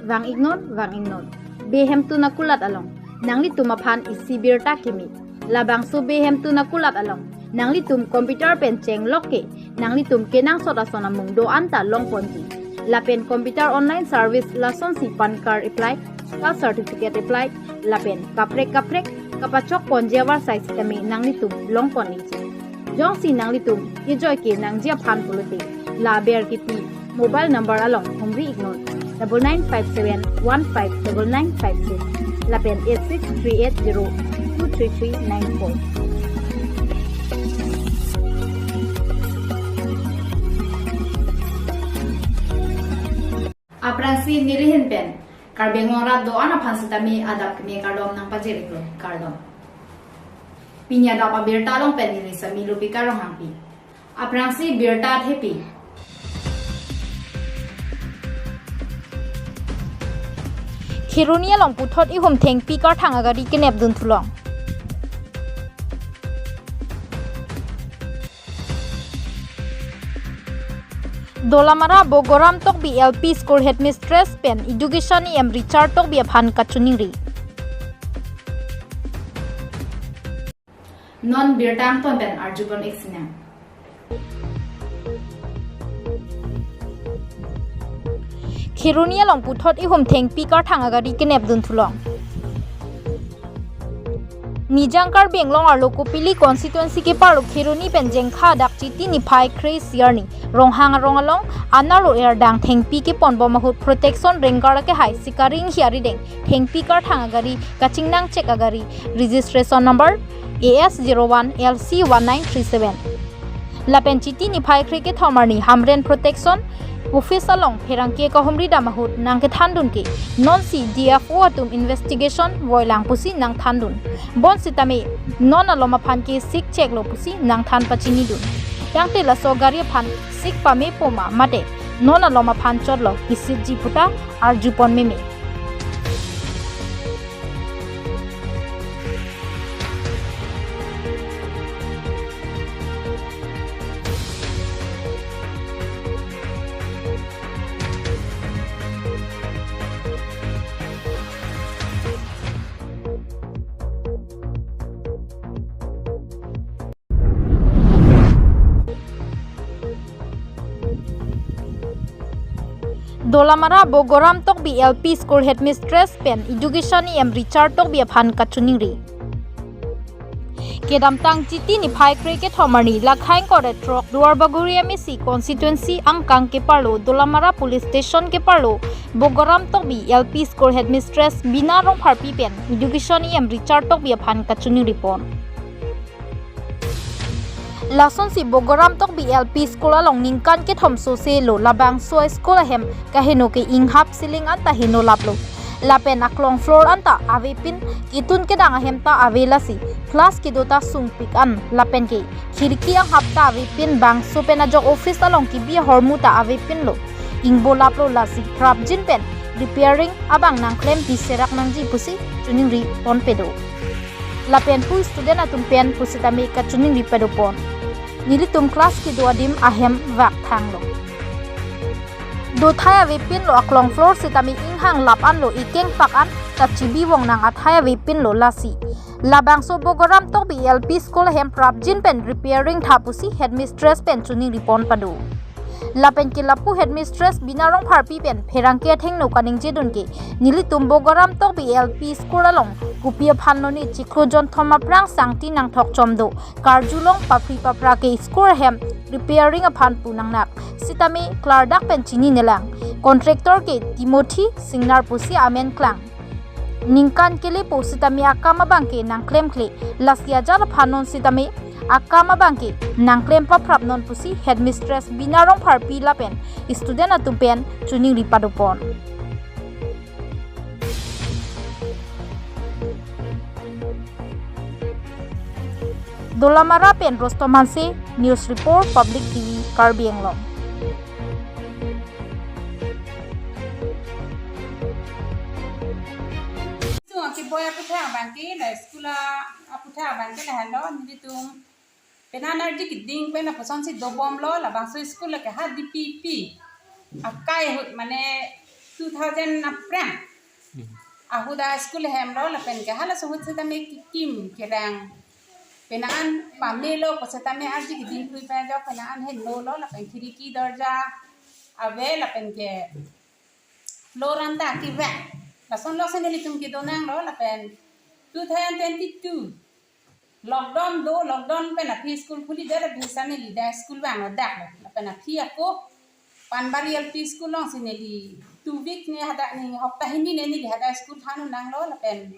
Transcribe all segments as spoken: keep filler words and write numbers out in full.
Vang-iknon, vang-iknon. Behemtun akulat along nanglitum aphan isi birta kimi. Labangso behemtun akulat along nanglitum computer pen chenglok ke nanglitum kenangsot ason amung do-an ta longponji. Lapen computer online service lasonsi PAN card apply, caste certificate apply, lapen kaprek kaprek kapachokponji avarsai sitame nanglitum longpon-ikji. Jongsi nanglitum kejoi ke nangji aphan pulote, la aber kipi mobile number along humri-iknon, double nine five seven one five double nine five six lapen eight six three eight zero two three three nine four. Aphrangsi nelihin pen Karbi Anglong arat do-an aphan sitame adap keme kardom nangpajir-iklo, kardom. Pini adap abirta along pen neli Sami Lupika Ronghangpi. Aphrangsi birta thepi. Kheroni along puthot ihum thengpi karthang agari kenepdun thulong. Dolamara Bogoram Tokbi L P School Headmistress pen Education E M Richard Tokbi aphan kachiningri. Non birta angton pen arjupon-ik sinang. Kheroni along puthot ihum thengpi karthang agari kenepdun thulong. Nijang Karbi Anglong arlo Kopili constituency keparlo Kheroni pen Jengkha adak Chiti niphai kre-isi arni Ronghang arong along anerlo erdang thengpi keponbom ahut protection ranger akehai Sikari Inghi arideng thengpi karthang agari kachingnang chek agari registration number A S zero one L C one nine three seven. Lapen Chiti niphai kre kethom arni Hamren Protection Office along pherangke kahumri dam ahut nangkethandun ke nonsi D F O atum investigation voilang pusi nangthandun. Bonsitame non alom aphan ke sik cheklo pusi nangthan pachinidun. Tangte laso gari aphan sik pame poma mate non alom aphan chotlo kisitji puta arjupon meme. Dolamara Bogoram Tokbi L P School Headmistress pen Education E M Richard Tokbi aphan kachiningri. Kedamtang Chiti niphai kre kethom arni Lakhaing Koret throk Duarbagori M A C constituency angkang keparlo Dolamara Police Station keparlo Bogoram Tokbi L P School Headmistress Bina Rongpharpi pen Education E M Richard Tokbi aphan kachiningri pon. Lasonsi Bogoram Tokbi L P School along ningkan kethom sose lo labangso school ahem kaheno ke inghap ceiling anta heno laplo. Lapen aklong floor anta avepin, ketun kedang ahem ta ave lasi, class kedo ta sungpik an lapen ke khirki anghap ta avepin, bangso pen ajok office along kebi ahormu ta avepinlo. Ingbo laplo lasi prapjin pen repairing abang nangklem pi serak nangji pusi chiningri ponpe do. Lapen pu student atum pen pusitame kachiningri padopon. Nelitum class kedo adim ahem vak thanglo. Dothai avepinlo, aklong floor sitame inghang lap anlo, ikeng pak an kachibi vong nang athai avepinlo lasi. Labangso Bogoram Tokbi L P School ahem prapjin pen repairing tha pusi headmistress pen chiningri pon pado. Lapen ke lapu headmistress Bina Rongpharpi pen pherangke athengno kaningjedun ke, nelitum Bogoram Tokbi L P School along kopi aphan lone chiklo jonthom aphrang sangti nangthok chomdo, karjulong papri papra ke school ahem repairing aphan pu nangnak. Sitame klardak pen chininelang. Contractor ke Timothy Singnar pusi amen klang. Ningkan kelepo sitame akam abang ke nangklemkle, lasi ajat aphan non sitame akam abang ke nangklem paphrap non pusi headmistress Bina Rongpharpi lapen student atum pen chiningri padopon. Dolamara pen Rostom Hanse, news report, Public T V, Karbi Anglong. Sung akiboi aputhak abang ke, la school aputhak abang ke lahenlo, nelitum penang ardi keding pen lapuson si dobomlo, labangso school lake ha D P P. Akai ahut mane two thousand aphrang. Hmm. Ahut a school hem lo lapen ke halaso ahut setame kekim kerang. Penang an pamelo ko setame arji keding thui pajok, penang an heno lo lapen khiriki dorja ave lapen ke floor an ta kevek. Lason lo si nelitum kedo nanglo lapen two thousand twenty-two lockdown do, lockdown pen aphi school khuli det, aphi sa neli dak school vanglo dak lo. Lapen aphi ako Panbari L P school along si neli two week ne hadak ne hopta hini ne neli hadak school than un nanglo lapen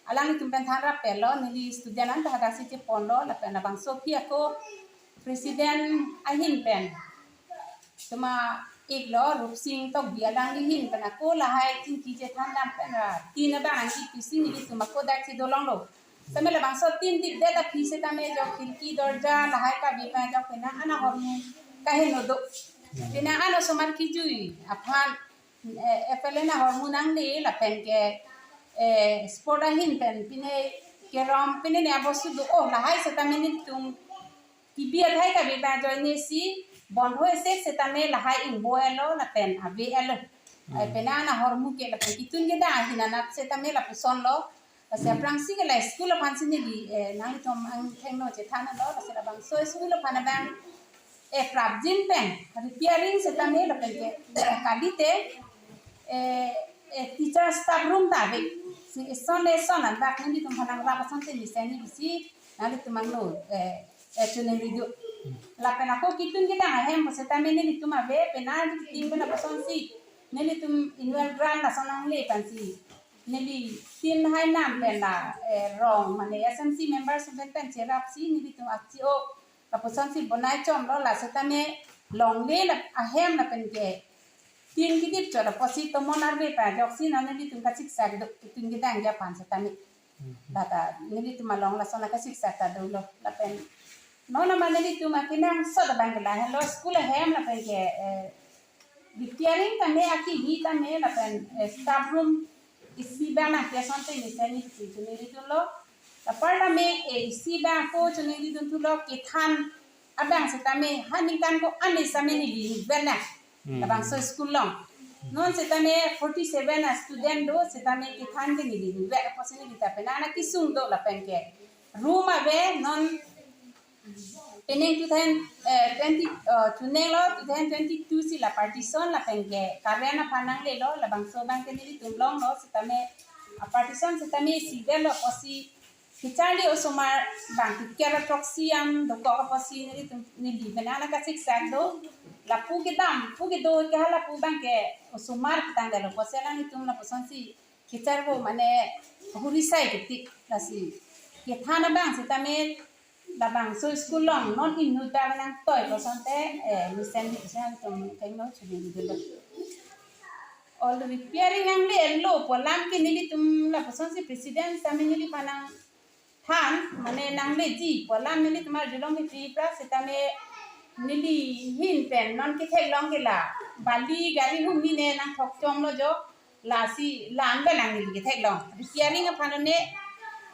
alanglitum pen than rap pelo, neli student an ta hadak si cheponlo lapen labangso aphi ako president ahin pen tuma iklo Rupsing Tokbi alangli ahin pen ako lahai chingki chethan dam pen ra tin abang angki pisi nelitum ako dak chedo longlo. Setame labangso tin dik det aphi setame jo khirki dorja lahai kave pajok, penang an ahormu kaheno do. Penang an osomar kejui aphan, eh, F L N ahormu nangle lapen ke, eh, sport ahin pen pine kerom pine ne abostu do, oh, lahai setame nelitum T V athai kave pajok ne si bondho ese setame lahai ingbo elo lapen ave elo. Hmm. Eh, penang an ahormu ke lapen ketun kedang ahin anat setame lapuson lo. Lasi aphrangsi ke la school aphan si neli, eh, nanglitum angthengno chethanlo, lasi labangso school aphan abang, eh, prapjin pen repairing setame lapen ke kalite, eh, eh, teacher staff room ta ave. Si eson le eson anbak nelitum aphan nangrap asonte neli seni bisi nanglitum angno, eh, eh, choningri do. Lapen ako ketun kedang ahem pu setame nelitum ave, penang an keting pen apusonsi nelitum annual grant lason nangle pensi neli tin hai nam pen la, eh, rong mane S M C members pen pen cherapsi nelitum achi o lapusonsi bonai chomlo, la setame longle la ahem lapen ke tin kedip chot apotsi tomon arve pajoksi non nelitum kasiksak do, ketun kedang aphan setame. Hmm. Lata nelitum along lason kasiksak ta dolo lapen non nama nelitum akenangsot abang ke lahelo school ahem lapen ke, eh, repairing tame, akimi tame lapen, eh, staff room isi abang nangkesonte neli seni si choningri dunlo. Apar tame, eh, isi abang ako choningri dun thulo, kethan abang setame ha ningkan ko-an setame neli ningvet nang. Hmm. Labangso school along. Non setame forty seven a student do, setame kethan ke neli ningvet apotsi neli ta penang an kesung do lapen ke room ave, non penang two thousand, eh, twenty, eh, chuneng lo two thousand twenty-two si la partition lapen ke current aphan nanglelo, labangso abang ke nelitum longlo setame, ah, partition setame isi det lo apotsi kecharli osomar abang ke kera throksi an dokok apotsi nelitum neli penang an kasiksak do. Lapu kedam, pu kedo ke ha lapu abang ke osomar ketang det lo apotsi alanglitum lapusonsi kecharvo mane huri sai ketik, lasi kethan abang setame labangso school along non inut abang nangtoi kosonte, eh, mesen mesen tum kengno chuli dulu. All repairing nanglelo pu alam ke nelitum lapusonsi president setame neliphan nangthan mane nangleji pu alam nelitum arjulong ke Tripura setame neli ahin pen non ketheklong ke la bali gari humni ne nangthok chomlo jo. Lasi la-an pen lang neli ketheklong. Repairing aphan one,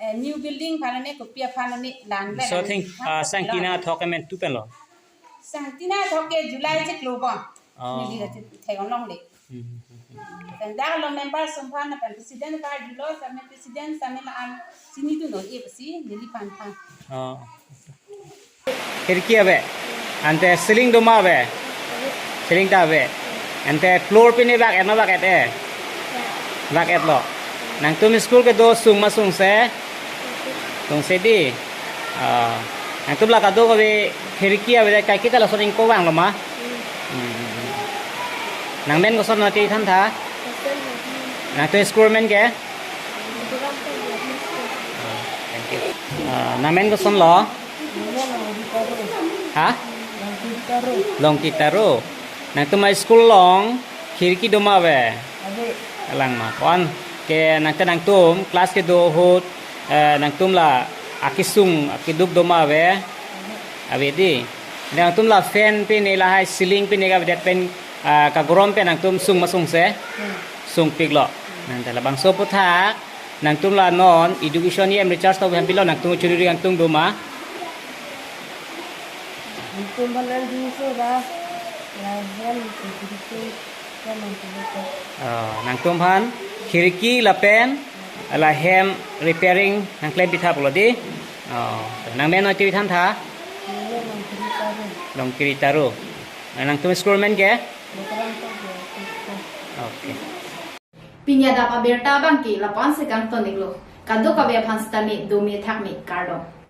eh, new building aphan one, kopi aphan one, la-an pen so lang thing, neli ah, sang ketheklong. Tina thok amen tu pen lo? Sang tina thok ke July chiklo bon. Oh. Neli la theklong longle. Hmm, hmm, hmm, hmm. Sangdalo member sung aphan lapen president aphan arjulo, setame president setame la-an chinidun noi pusi neliphan than. Oh. Khirki ave. Ante ceiling doma ave. Ceiling ta ave. Ante floor pine bak et ma bak et-e? Bak et lo. Nangtum school kedo sung ma sungse? Sungse dei. Ah. Nangtum la kado kave khirki ave det, kaike ta lason ingko vanglo ma? Hmm. Nangmen koson nati than tha? Nangtum school men ke? Ah, thank you. Ah, nangmen koson lo? Ha? Longki Taro. Nangtum a-school along khirki doma ave? Ave. Kalang ma. Ko-an ke nangte nangtum class kedo ahut, eh, nangtum la akesung akeduk doma ave? Ave dei. Nangtum la fan pine lahai ceiling pine ke avedet pen, ah, kagorom pen nangtum sung ma sungse? Hmm. Sungpik lo. Nangte labangso aphuthak nangtum la non education E M Richard Tokbi aphan pilo, nangtum churi nangtum doma? Nangtum aphan nangdung so ra, la hem, nangtum Nang tungphan khirki lapen la hem repairing nangklem pitha pulo di. Oh, nangmen oi ti pithan tha? Longkiri Taro. Nangtum school men ke? Okay. Pini adap abirta abangke lapu-an si kangton-iklo. Kadokave aphan sitame dome thakme, kardom.